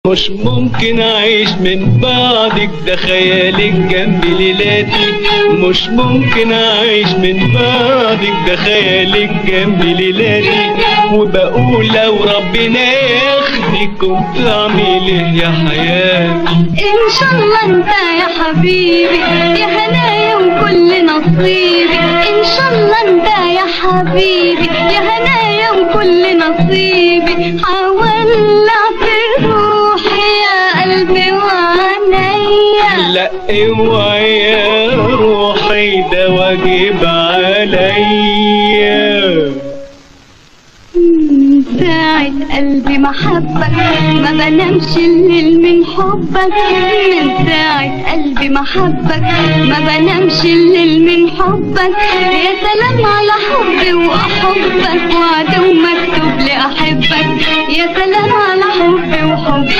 مش ممكن اعيش من بعدك، ده خيالك جنبي ليلاتي. مش ممكن اعيش من بعدك، ده خيالك جنبي ليلاتي. وبقول لو ربنا ياخدك كنت اعمل ايه يا حياتي. ان شاء الله انت يا حبيبي يا هنايا وكل نصيبي. ان شاء الله انت يا حبيبي يا هنايا وكل نصيبي. هولع في روحي يا قلبي وعينيا. لا اوعي يا روحي، ده واجب عليا. من ساعة قلبي محبك ما بنامش الليل من حبك. من ساعة قلبي محبك ما بنامش الليل من حبك. يا سلام على حبي وأحبك، وعد ومكتوب لأحبك. يا سلام على حبي وحبك.